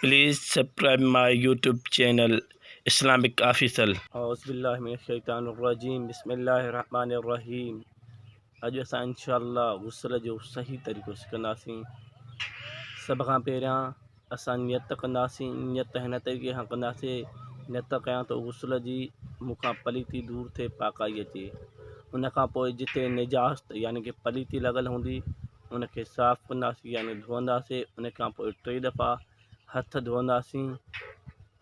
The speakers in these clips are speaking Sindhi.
Please subscribe my YouTube channel Islamic official. اعوذ بالله من الشيطان الرجيم بسم الله الرحمن الرحيم اڄ اسان انشاء الله غسل جو صحيح طريقو سکنداسين. سڀ کان پهريان اسان نيت ڪنداسين. نيت هن طريقي سان ڪنداسين، نيت ڪيان ٿو غسل جي، مون کان پليتي دور ٿئي، پاڪائي اچي. ان کان پوء جتي نجاست يعني ڪي پليتي لڳل هوندي ان کي صاف ڪنداسين يعني ڌوئنداسين. ان کان پوء ٽي دفعا هٿ ڌوئنداسين.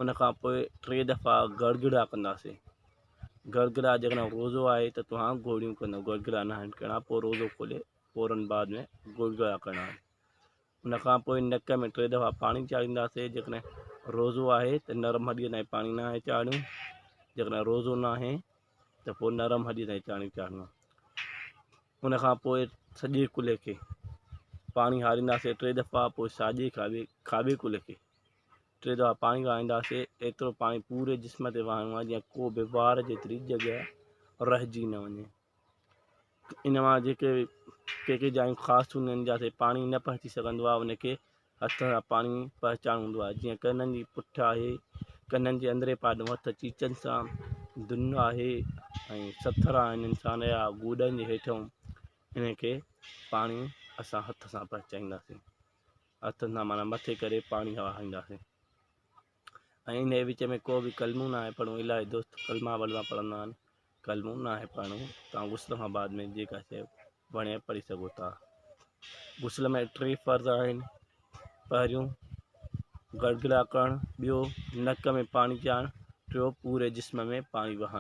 ان کان پوء ٽي دفعا گڙگڙا ڪنداسين. گڙگڙا جيڪڏهن روزو آهي ته توهان گوڙيون ڪندو، گڙگڙا ناهن ڪرڻا. پوء روزو کولي فورن بعد ۾ گڙگڙا ڪرڻا آهن. ان کان پوء نڪ ۾ ٽي دفعا پاڻي چاڙهينداسين. جيڪڏهن روزو آهي ته نرم هڏيء تائين پاڻي ناهي چاڙهڻو، جيڪڏهن روزو ناهي ته پوء نرم هڏيء تائين پاڻي چاڙهڻو. ان کان پوء سڄي ڪلهي کي پاڻي هارينداسين ٽي دفعا، پوء ساڄي کاٻي کاٻي ڪلهي کي ٽي دفعا پاڻي وهائينداسين. ايترو پاڻي پوري جسم تي وهائڻو آهي جيئن ڪو به وار جيتري جڳهه رهجي نه وڃي. ان مان جيڪي ڪي ڪي جايون خاص هونديون آهن جتي پاڻي نه پهچي سگهندو آهي ان کي هٿ سان پاڻي پهچائڻو هوندو آهي، جيئن ڪنن جي پٺ آهي، ڪنن جي اندرين پاڏو هٿ چيچن سان دن آهي ۽ سٿر آهن انسان جا گوڏن جي هيٺئون، ان کي پاڻي اسان هٿ سان پهچائينداسين، هٿ سان معنيٰ مٿي ڪري پاڻي وهائينداسين ۽ ان جي وچ ۾ ڪو به ڪلمو ناهي پڙهڻو. الاهي دوست ڪلما ولما پڙهندا آهن، ڪلمو ناهي پڙهڻو. توهان غسل کان بعد ۾ جيڪا شيء وڻي پڙهي سگهو ٿا. غسل ۾ ٽي فرض آهن، پهريون گڙگڙا ڪرڻ، ٻيو نڪ ۾ پاڻي چاڙهڻ، ٽيو پوري جسم ۾ پاڻي وهائڻ.